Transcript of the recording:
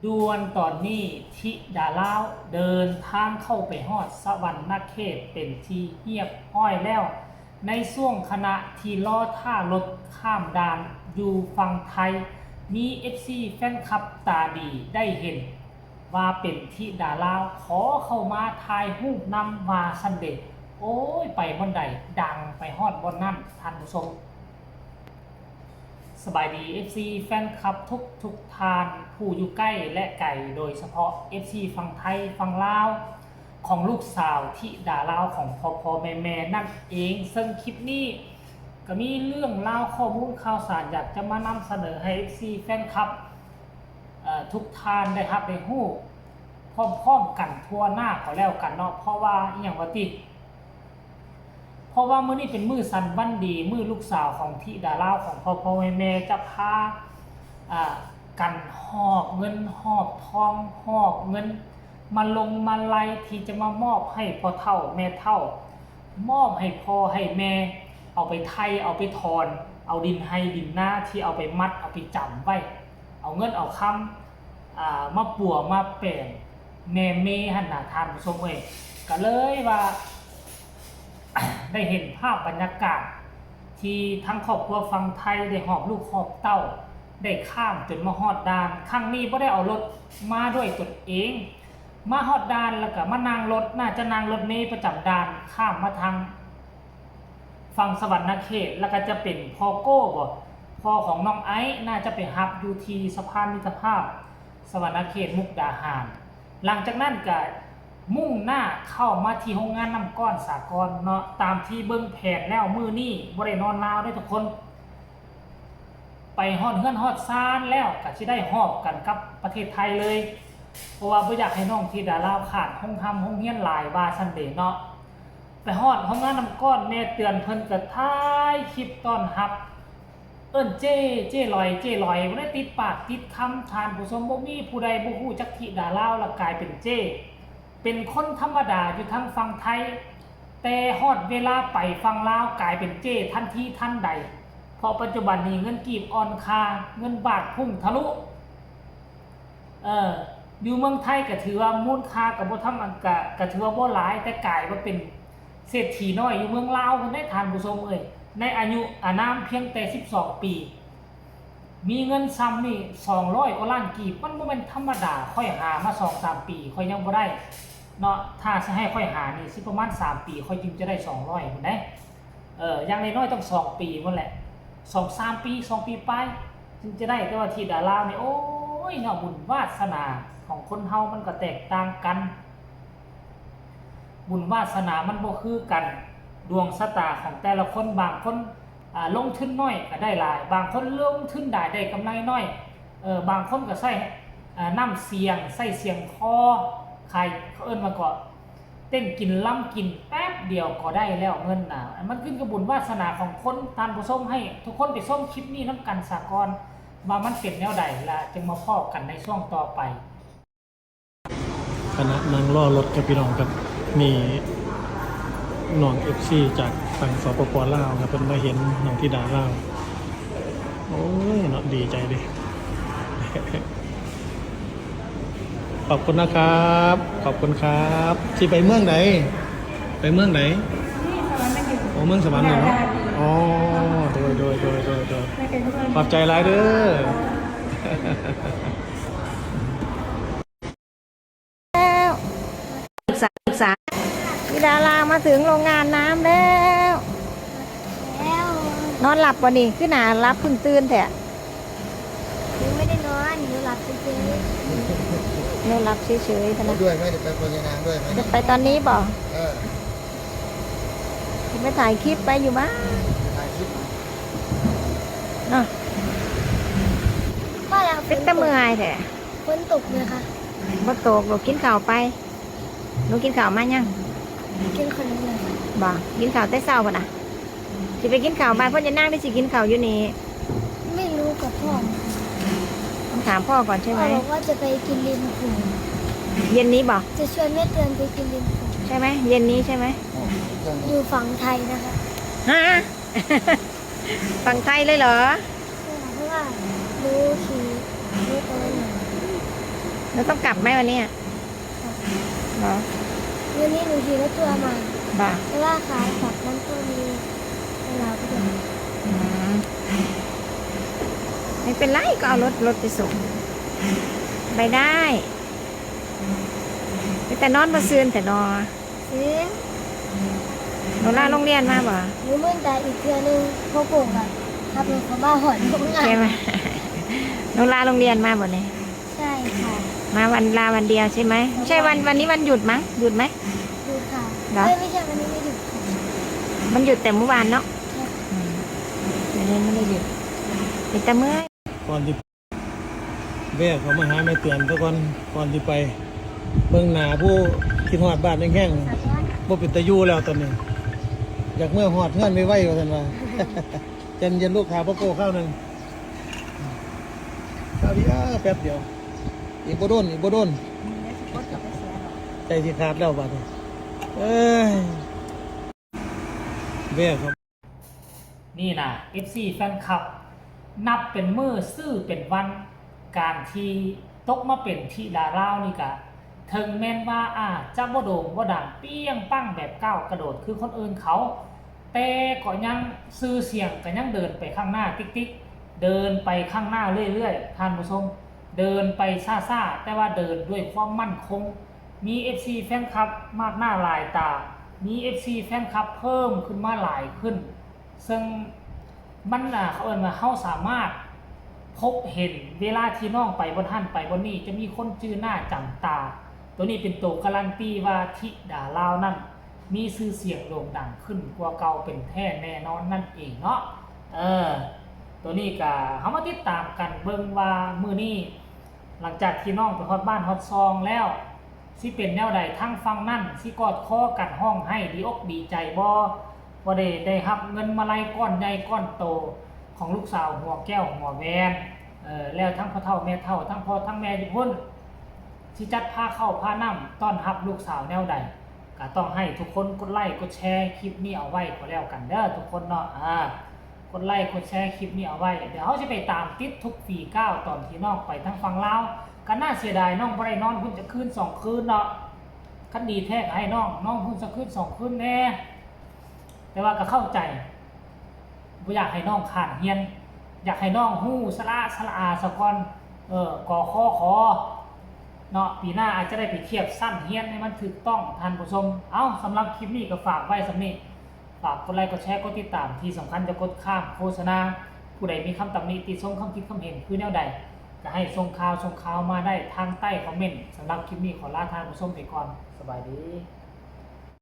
ດ່ວນຕອນນີ້ ທິດາລາວເດີນທາງເຂົ້າໄປຮອດສະຫວັນນະເຂດເປັນທີ່ຮຽບຮ້ອຍແລ້ວ. ໃນຊ່ວງຂະນະທີ່ລໍຖ້າລົດຂ້າມດ່ານຢູ່ຝັ່ງໄທ, ມີເອັຟຊີແຟນຄລັບຕາດີໄດ້ເຫັນວ່າເປັນທິດາລາວ ຂໍເຂົ້າມາຖ່າຍຮູບນຳວ່າຊັ້ນເດ. ໂອ້ຍ ໄປບ່ອນໃດ ດັງໄປຮອດບ່ອນນັ້ນ ທ່ານຜູ້ຊົມ. ສະບາຍດີ ເອັຟຊີແຟນຄລັບທຸກໆທ່ານ ຜູ້ຢູ່ໃກ້ ແລະ ໄກ, ໂດຍສະເພາະ ເອັຟຊີຝັ່ງໄທ ຝັ່ງລາວ ຂອງລູກສາວທິດາລາວຂອງພໍ່ໆແມ່ໆນັ້ນເອງ. ເຊິ່ງຄລິບນີ້ກໍມີເລື່ອງລາວ ຂໍ້ມູນຂ່າວສານ ຢາກຈະມານຳສະເໜີໃຫ້ ເອັຟຊີແຟນຄລັບ ເອີ ທຸກທ່ານໄດ້ຮັບໄດ້ຮູ້ພ້ອມໆກັນທົ່ວໜ້າກໍແລ້ວກັນເນາະ. ເພາະວ່າອີ່ຫຍັງວ່າຕິ ເພາະວ່າມື້ນີ້ເປັນມື້ສັນວັນດີ, ມື້ລູກສາວຂອງທິດາລາວຂອງພໍ່ໆແມ່ໆຈະພາ ອ່າ ກັນຫອບເງິນຫອບທອງ, ຫອບເງິນມາລົງມາໄລທີ່ຈະມາມອບໃຫ້ພໍ່ເຖົ້າແມ່ເຖົ້າ, ມອບໃຫ້ພໍ່ໃຫ້ແມ່ ເອົາໄປໄຖ່ ເອົາໄປຖອນ ເອົາດິນໄຮ່ດິນນາທີ່ເອົາໄປມັດ ເອົາໄປຈຳໄວ້, ເອົາເງິນເອົາຄຳ ອ່າ ມາປົວມາແປງແມ່ເມຫັ້ນນະ ທ່ານຜູ້ຊົມເອີຍ. ກໍເລີຍວ່າ ໄດ້ເຫັນພາບບັນຍາກາດທີ່ທັງຄອບຄົວຝັ່ງໄທໄດ້ຫອບລູກຫອບເຕົ້າ ໄດ້ຂ້າມຈົນມາຮອດດ່ານ. ຄັ້ງນີ້ບໍ່ໄດ້ເອົາລົດມາດ້ວຍຕົນເອງ, ມາຮອດດ່ານແລ້ວກໍມານັ່ງລົດ, ໜ້າຈະນັ່ງລົດເມປະຈຳດ່ານ ຂ້າມມາທາງ ຝັ່ງສະຫວັນນະເຂດ ແລ້ວກໍຈະເປັນພໍ່ໂກ້ບໍ ພໍ່ຂອງນ້ອງໄອ ໜ້າຈະໄປຮັບຢູ່ທີ່ສະພານມິດຕະພາບ ສະຫວັນນະເຂດ ມຸກດາຫານ. ຫຼັງຈາກນັ້ນກໍມຸ່ງໜ້າເຂົ້າມາທີ່ໂຮງງານນ້ຳກ້ອນສາກອນເນາະ. ຕາມທີ່ເບິ່ງແຜນແລ້ວ ມື້ນີ້ບໍ່ໄດ້ນອນລາວເດ້ທຸກຄົນ. ໄປຮອດເຮືອນຮອດຊານແລ້ວ ກໍຊິໄດ້ຮອບກັນກັບປະເທດໄທເລີຍ, ເພາະວ່າບໍ່ຢາກໃຫ້ນ້ອງທິດາລາວຂາດໂຮງຮ່ຳໂຮງຮຽນຫຼາຍ ວ່າຊັ້ນເດເນາະ. ໄປຮອດໂຮງງານນ້ຳກ້ອນ ແມ່ເຕືອນເພິ່ນກໍຖ່າຍຄລິບຕ້ອນຮັບ ເອີ້ນເຈ້ ເຈ້ຫຼອຍ ເຈ້ຫຼອຍ ບໍ່ໄດ້ຕິດປາກຕິດຄຳ ທ່ານຜູ້ຊົມ. ບໍ່ມີຜູ້ໃດບໍ່ຮູ້ຈັກທິດາລາວ ແລ້ວກາຍເປັນເຈ້ ເປັນຄົນທຳມະດາຢູ່ທາງຝັ່ງໄທ, ແຕ່ຮອດເວລາໄປຝັ່ງລາວກາຍເປັນເຈ້ທັນທີທັນໃດ, ເພາະປັດຈຸບັນນີ້ເງິນກີບອ່ອນຄ່າ, ເງິນບາດພຸ່ງທະລຸ. ເອີ ຢູ່ເມືອງໄທກໍຖືວ່າມູນຄ່າກໍບໍ່ທຳ ກໍ ກໍຖືວ່າບໍ່ຫຼາຍ, ແຕ່ກາຍມາເປັນເສດຖີນ້ອຍຢູ່ເມືອງລາວພຸ້ນເດ້ທ່ານຜູ້ຊົມເອີຍ, ໃນອາຍຸອານາມພຽງແຕ່ສິບສອງປີ. ມີເງິນຊ່ຳນີ້ສອງຮ້ອຍກວ່າລ້ານກີບ ມັນບໍ່ແມ່ນທຳມະດາ. ຂ້ອຍຫາມາສອງສາມປີ ຂ້ອຍຍັງບໍ່ໄດ້ເນາະ. ຖ້າຊິໃຫ້ຂ້ອຍຫານີ້ຊິປະມານສາມປີ ຂ້ອຍຈຶ່ງຈະໄດ້ສອງຮ້ອຍພຸ້ນເດ້. ເອີ ຢ່າງໜ້ອຍໆຕ້ອງສອງປີພຸ້ນແຫຼະ, ສອງສາມປີ ສອງປີປາຍຈຶ່ງຈະໄດ້. ແຕ່ວ່າທິດາລາວນີ້ ໂອ້ຍເນາະ ບຸນວາດສະໜາຂອງຄົນເຮົາມັນກໍແຕກຕ່າງກັນ. ບຸນວາດສະໜາມັນບໍ່ຄືກັນ, ດວງຊະຕາຂອງແຕ່ລະຄົນ, ບາງຄົນ ອາ ລົງທຶນໜ້ອຍກໍໄດ້ຫຼາຍ, ບາງຄົນລົງທຶນຫຼາຍໄດ້ກຳໄລໜ້ອຍ. ເອີ ບາງຄົນກໍໃຊ້ ອາ ນ້ຳສຽງ, ໃຊ້ສຽງຄໍ, ຂາຍ ເຂົາເອີ້ນວ່າເກາະ ເຕັ້ນກິນລຳກິນ ແປັບດຽວກໍໄດ້ແລ້ວເງິນນະ. ມັນຂຶ້ນກັບບຸນວາດສະໜາຂອງຄົນ. ທ່ານຜູ້ຊົມ ໃຫ້ທຸກຄົນໄປຊົມຄລິບນີ້ນຳກັນສາກ່ອນ ວ່າມັນເປັນແນວໃດ ລະຈຶ່ງມາພໍ້ກັນໃນຊ່ວງຕໍ່ໄປ. ຂະນະນັ່ງລໍລົດກັບພີ່ນ້ອງກັບ ມີນ້ອງເອັຟຊີຈາກຝັ່ງ ສປປ ລາວ ເພິ່ນມາເຫັນນ້ອງທິດາລາວ. ໂອ້ຍເນາະ ດີໃຈເດ້. ຂອບຄຸນນະຄັບ ຂອບຄຸນຄັບ. ຊິໄປເມືອງໃດ? ໄປເມືອງໃດ? ໂອ້ ເມືອງສະຫວັນນີ້ເນາະ. ອໍ ໂດຍ ໂດຍ ໂດຍ ໂດຍ ໂດຍ. ຂອບໃຈຫຼາຍເດີ. ແລ້ວ ສາວ ສາວ ທິດາລາວມາເຖິງໂຮງງານນ້ຳແລ້ວ. ແລ້ວ ນອນຫຼັບບໍ່ນີ້? ຄືໜ້າຫຼັບເພິ່ງຕື່ນແທ້. หนูไม่ได้นอน หนูหลับเฉยๆ ນອນຫຼັບເສຍໆ ພະນະ. ไปด้วยไหม? จะไปกับยายนางด้วยไหม? ຈະໄປຕອນນີ້ບໍ່? เออ ຈະໄປຖ່າຍຄລິບໄປຢູ່ບ້ານ ถ่ายคลิป ເນາະ. พ่อ เປັນຕາເມື່ອຍແທ້. ฝนตกเลยค่ะ ບໍ່ຕົກດອກ. ກິນເຂົ້າໄປ. ໜູກິນເຂົ້າມາຍັງ? กินขนมเลย ບໍ່ ກິນເຂົ້າແຕ່ເຊົ້າພຸ້ນນະ. ຊິໄປກິນເຂົ້າບ້ານພໍ່ຍານາງ ຫຼື ຊິກິນເຂົ້າຢູ່ນີ້? ไม่รู้กับพ่อ ต้องถามพ่อก่อนใช่ไหม? พ่อบอกว่าจะไปกินริมโขง เย็นนี้บ่? จะชวนแม่เตือนไปกินริมโขง ใช่ไหม? เย็นนี้ใช่ไหม? อยู่ฝั่งไทยนะคะ ฮะ? ฝั่งไทยเลยเหรอ? เพราะว่ารู้คือรู้ตัวหนึ่ง แล้วต้องกลับไหมวันนี้อะ? เหรอ? วันนี้หนูขี่รถทัวร์มา บ่า แต่ว่าขากลับมันก็มีเวลาไปด้วย อืม ไม่เป็นไร ก็เอารถ รถไปส่ง ไปได้ แต่นอนบ่ซื่นแต่นอ เอ๊ะ หนูลาโรงเรียนมาบ่? หนูมื้นตาอีกเทื่อหนึ่ง เพราะผมอะขับรถเข้ามาฮอดโรงงาน ใช่ไหม? หนูลาโรงเรียนมาบ่นี่? ใช่ค่ะ มาวัน ลาวันเดียวใช่ไหม? ไม่ใช่วัน วันนี้วันหยุดมั้ง หยุดไหม? หยุดค่ะ เหรอ? เอ้ย ไม่ใช่ วันนี้ไม่หยุดค่ะ มันหยุดแต่เมื่อวานเนาะ ใช่ค่ะ อืม วันนี้ไม่ได้หยุด เป็นตาเมื่อย ก่อนสิ แวะเข้ามาหาแม่เตือนซะก่อน ก่อนสิไป เบิ่งหน้าผู้คิดฮอดบ้านแฮงๆ บ่เป็นตาอยู่แล้วตอนนี้ อยากเมือฮอดเฮือนไวๆ ว่าซั่นว่า ใจเย็นลูก ถ่าพ่อโก้คราวหนึ่ง คราวเดียว แป๊บเดียว อีกบ่โดน อีกบ่โดน ใจสิขาดแล้วบาดนี้ เอ้ย แวะเข้า นี่นะ เอฟซี แฟนคลับ นับเป็นมื้อ ซื้อเป็นวัน การที่ตกมาเป็นธิดาลาวนี่กะ เถิงแม้นว่าอาจจะบ่โด่งบ่ดังเปรี้ยงปังแบบก้าวกระโดดคือคนอื่นเขา แต่ก็ยัง ชื่อเสียงก็ยังเดินไปข้างหน้าติ๊กๆ เดินไปข้างหน้าเรื่อยๆ ท่านผู้ชม เดินไปช้าๆ แต่ว่าเดินด้วยความมั่นคง มี เอฟซี แฟนคลับมากหน้าหลายตา มี เอฟซี แฟนคลับเพิ่มขึ้นมาหลายขึ้น ซึ่งมันน่ะ เขาเอิ้นว่าเราสามารถพบเห็นเวลาที่น้องไปบ่อนหั้นไปบ่อนนี้ จะมีคนจื่อหน้าจำตา ตัวนี้เป็นตัวการันตีว่าธิดาลาวนั้นมีชื่อเสียงโด่งดังขึ้นกว่าเก่าเป็นแท้แน่นอนนั่นเองเนาะ เออ ตัวนี้ก็เรามาติดตามกันเบิ่งว่ามื้อนี้ หลังจากที่น้องไปฮอดบ้านฮอดซองแล้ว สิเป็นแนวใด ทางฝั่งนั้นสิกอดคอกันร้องไห้ดีอกดีใจบ่ ว่าได้ ได้รับเงินมาลัยก้อนใหญ่ก้อนโตของลูกสาวหัวแก้วหัวแหวน เอ่อ แล้วทั้งพ่อเฒ่าแม่เฒ่า ทั้งพ่อทั้งแม่อยู่พุ้น สิจัดพาข้าวพาน้ำต้อนรับลูกสาวแนวใด ก็ต้องให้ทุกคนกดไลก์กดแชร์คลิปนี้เอาไว้ก็แล้วกันเด้อทุกคนเนาะ อ่า กดไลก์กดแชร์คลิปนี้เอาไว้ เดี๋ยวเราสิไปตามติดทุกฝีก้าวตอนที่น้องไปทางฝั่งลาว ก็น่าเสียดายน้องบ่ได้นอนพุ้นจักคืนสองคืนเนาะ คันดีแท้ก็ให้น้องนอนพุ้นสักคืนสองคืนแน่ แต่ว่าก็เข้าใจ บ่อยากให้น้องค้านเฮียน อยากให้น้องฮู้สะละสะละอาซะก่อน เออ ก ข ข เนาะ ปีหน้าอาจจะได้ไปเทียบชั้นเฮียนให้มันถูกต้อง ท่านผู้ชม เอ้า สำหรับคลิปนี้ก็ฝากไว้ส่ำนี้ ฝากกดไลก์กดแชร์กดติดตาม ที่สำคัญอย่ากดข้ามโฆษณา ผู้ใดมีคำตำหนิติชม คำคิดคำเห็นคือแนวใด ก็ให้ส่งข่าว ส่งข่าวมาได้ทางใต้คอมเมนต์ สำหรับคลิปนี้ขอลาท่านผู้ชมไปก่อน สบายดี